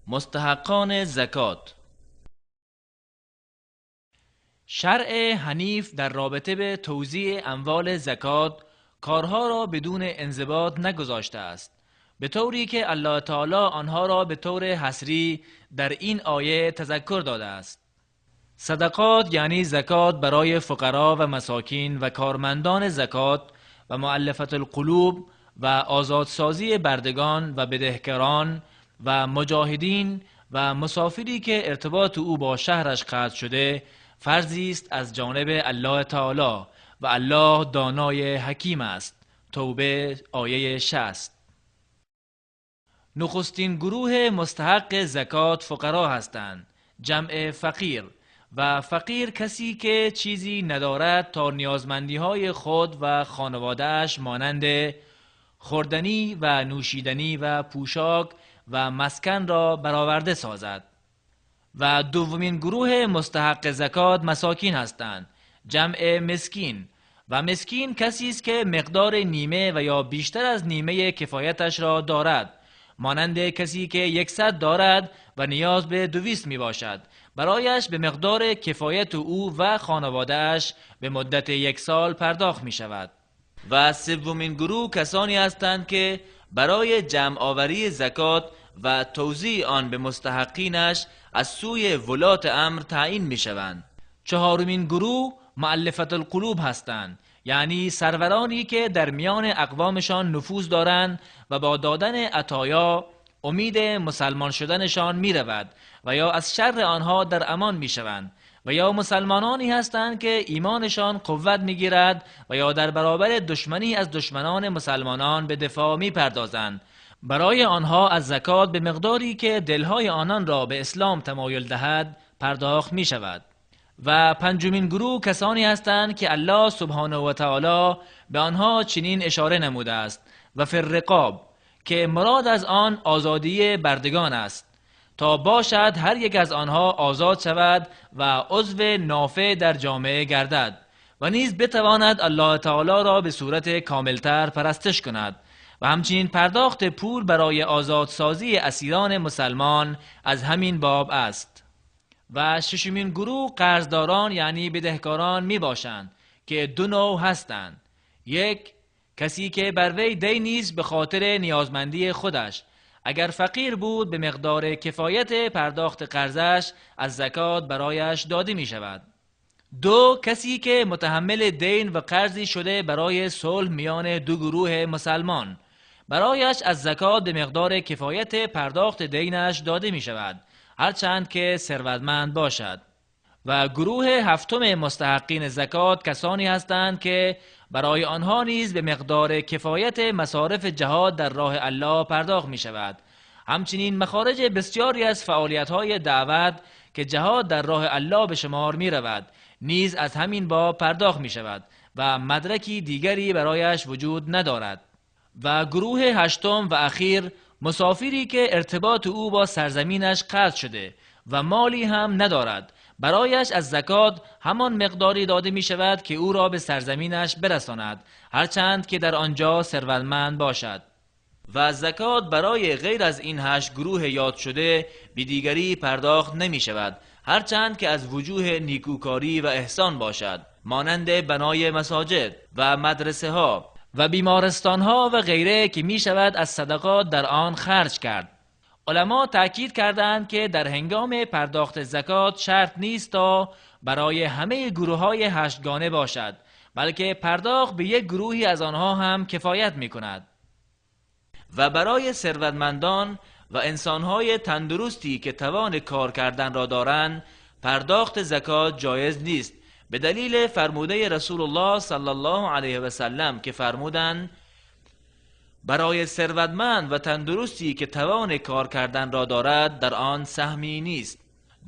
مستحقان زکات. شرع حنیف در رابطه به توزیع اموال زکات کارها را بدون انضباط نگذاشته است، به طوری که الله تعالی آنها را به طور حصری در این آیه تذکر داده است. صدقات یعنی زکات برای فقرا و مساکین و کارمندان زکات و مؤلفة القلوب و آزادسازی بردگان و بدهکاران و مجاهدین و مسافری که ارتباط او با شهرش قطع شده فرضی است از جانب الله تعالی و الله دانای حکیم است. توبه آیه 60. نخستین گروه مستحق زکات فقرا هستند، جمع فقیر، و فقیر کسی که چیزی ندارد تا نیازمندی های خود و خانواده‌اش مانند خوردنی و نوشیدنی و پوشاک و مسکن را برآورده سازد. و دومین گروه مستحق زکات مساکین هستند، جمع مسکین، و مسکین کسی است که مقدار نیمه و یا بیشتر از نیمه کفایتش را دارد، مانند کسی که 100 دارد و نیاز به 200 می باشد، برایش به مقدار کفایت او و خانواده‌اش به مدت 1 سال پرداخت می شود. و سومین گروه کسانی هستند که برای جمع آوری زکات و توزیع آن به مستحقینش از سوی ولات امر تعیین می شوند. چهارمین گروه مؤلفة القلوب هستند، یعنی سرورانی که در میان اقوامشان نفوذ دارند و با دادن عطایا امید مسلمان شدنشان می رود و یا از شر آنها در امان می شوند، و یا مسلمانانی هستند که ایمانشان قوت می گیرد و یا در برابر دشمنی از دشمنان مسلمانان به دفاع می پردازند. برای آنها از زکات به مقداری که دلهای آنان را به اسلام تمایل دهد پرداخت می شود. و پنجمین گروه کسانی هستند که الله سبحانه و تعالی به آنها چنین اشاره نموده است: و فی الرقاب، که مراد از آن آزادی بردگان است، تا باشد هر یک از آنها آزاد شود و عضو نافع در جامعه گردد و نیز بتواند الله تعالی را به صورت کاملتر پرستش کند. و همچنین پرداخت پول برای آزادسازی اسیران مسلمان از همین باب است. و ششمین گروه قرضداران یعنی بدهکاران می باشند که دو نوع هستند: یک، کسی که بر وی دینی است به خاطر نیازمندی خودش، اگر فقیر بود به مقدار کفایت پرداخت قرضش از زکات برایش داده می شود. دو، کسی که متحمل دین و قرضی شده برای صلح میان دو گروه مسلمان، برایش از زکات به مقدار کفایت پرداخت دینش داده می شود، هرچند که ثروتمند باشد. و گروه هفتم مستحقین زکات کسانی هستند که برای آنها نیز به مقدار کفایت مصارف جهاد در راه الله پرداخت می شود. همچنین مخارج بسیاری از فعالیت‌های دعوت که جهاد در راه الله به شمار می رود نیز از همین باب پرداخت می شود و مدرکی دیگری برایش وجود ندارد. و گروه هشتم و اخیر مسافری که ارتباط او با سرزمینش قطع شده و مالی هم ندارد، برایش از زکات همان مقداری داده می شود که او را به سرزمینش برساند، هرچند که در آنجا ثروتمند باشد. و زکات برای غیر از این 8 گروه یاد شده به دیگری پرداخت نمی شود، هرچند که از وجوه نیکوکاری و احسان باشد، مانند بنای مساجد و مدرسه ها و بیمارستان ها و غیره که می شود از صدقات در آن خرج کرد. علما تأکید کردند که در هنگام پرداخت زکات شرط نیست تا برای همه گروه های 8گانه باشد، بلکه پرداخت به یک گروهی از آنها هم کفایت می کند. و برای ثروتمندان و انسانهای تندرستی که توان کار کردن را دارند پرداخت زکات جایز نیست، به دلیل فرموده رسول الله صلی الله علیه و سلم که فرمودند: برای ثروتمند و تندرستی که توان کار کردن را دارد در آن سهمی نیست.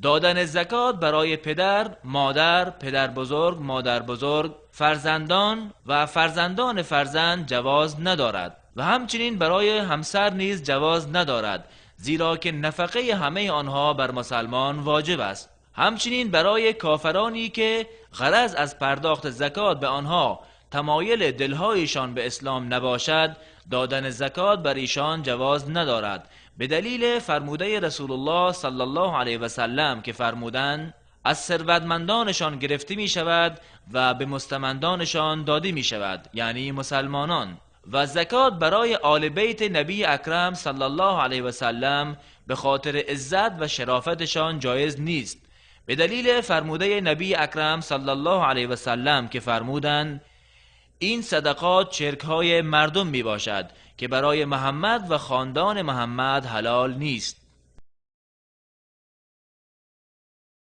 دادن زکات برای پدر، مادر، پدر بزرگ، مادر بزرگ، فرزندان و فرزندان فرزند جواز ندارد و همچنین برای همسر نیز جواز ندارد، زیرا که نفقه همه آنها بر مسلمان واجب است. همچنین برای کافرانی که غرض از پرداخت زکات به آنها تمایل دلهایشان به اسلام نباشد، دادن زکات بر ایشان جواز ندارد، به دلیل فرموده رسول الله صلی الله علیه و سلم که فرمودند: از ثروتمندانشان گرفته می شود و به مستمندانشان داده می شود، یعنی مسلمانان. و زکات برای آل بیت نبی اکرم صلی الله علیه و سلم به خاطر عزت و شرافتشان جایز نیست، به دلیل فرموده نبی اکرم صلی الله علیه و سلم که فرمودند: این صدقات چرکهای مردم می باشد که برای محمد و خاندان محمد حلال نیست.